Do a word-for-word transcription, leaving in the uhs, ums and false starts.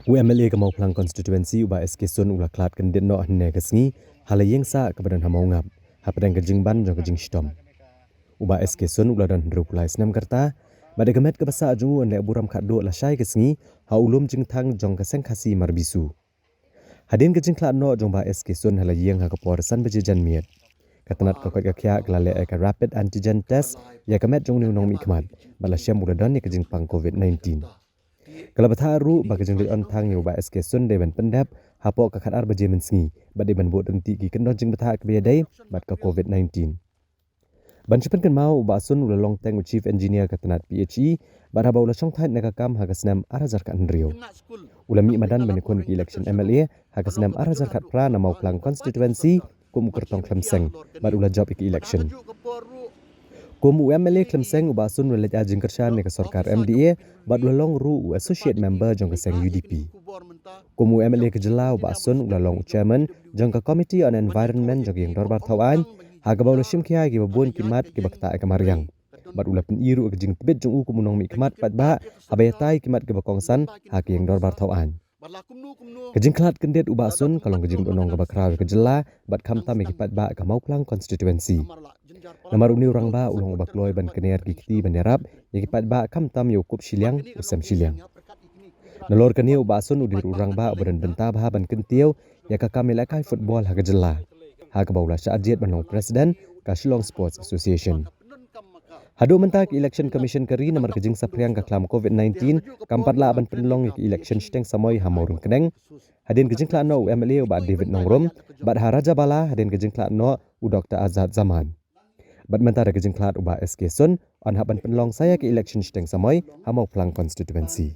U M L A ka Mawphlang Constituency u Bah S K Sun u la khlad kyndit noh hynne ka sngi ha la ïing sah kaba don ha Mawngap, hapdeng ka jingban jong ka jingshitom. U Bah S K Sun u la don hynriewphew lai snem ka rta, bad da ka met kaba sah jong u, yn leh burom khadduh lashai ka sngi ha u lum jingthang jong ka Seng Khasi Marbisu. Hadien ka jingkhlad noh jong Bah S K Sun ha la ïing ha ka por san baje janmiet, ka tnat ka koit ka khiah ka la leh ïa ka rapid antigen test ïa ka met jong une u nongmihkhmat, bad la shem u la don ïa ka jingpang COVID nineteen. Ka la bthah ruh ba ka jingleit on thang ïa u Bah S K Sun dei ban pyndep hapoh ka khatar baje mynsngi, bad dei ban buh ryntih ki kyndon jingbthah kiba ïadei bad ka COVID nineteen. Ban shu pynkynmaw, u Bah Sun u la long teng u Chief Engineer ka tnat P H E, bad haba u la shongthait na ka kam ha ka snem ar hajar khathynriew. U la mih madan ban ïakhun ki election M L A ha ka snem ar hajar khatphra na Mawphlang Constituency kum u kyrtong Khlem Seng, bad u la jop ïa ki election. Kum u M L A Khlem Seng, u Bah Sun u la leit ai jingkyrshan ïa ka sorkar M D A, bad u la long ruh u Associate Member jong ka seng U D P. Kum u M L A ka jylla, u Bah Sun u la long u Chairman jong ka Committee on Environment jong ka Ïing Dorbar Thawaiñ, ha kaba u la shim khia ïa kiba bun ki mat kiba ktah ïa ka mariang. Bad u la pyni ruh ka jingtbit jong u kum u nongmihkhmat paidbah haba ïatai ki mat kiba kongsan ha ka Ïing Dorbar Thawaiñ. Ka jingkhlad kyndit u Bah Sun ka long ka jingduhnong kaba khraw ïa ka jylla, bad khamtam ïa ki paidbah ka Mawphlang Constituency. Namar une u rangbah u long uba kloi ban kner ki kti ban ïarap ïa ki paidbah, khamtam ïa u kup shiliang u sem shiliang. Nalor kane, u Bah Sun u dei ruh u rangbah uba don bynta bha ban kyntiew ïa ka kam ïalehkai football ha ka jylla, ha kaba u la shah jied ban long President ka Shillong Sports Association. Haduh mynta ka Election Commission ka ri, namar ka jingsaphriang ka khlam COVID nineteen, kam pat lah ban pynlong ïa ka election shiteng samoi ha Mawryngkneng, hadien ka jingkhlad noh u M L A u Bah David Nongrum, bad ha Rajabala hadien ka jingkhlad noh u Doktor Azad Zaman. Bad mynta da ka jingkhlad u Bah S K Sun, yn hap ban pynlong sa ïa ka election shiteng samoi ha Mawphlang Constituency.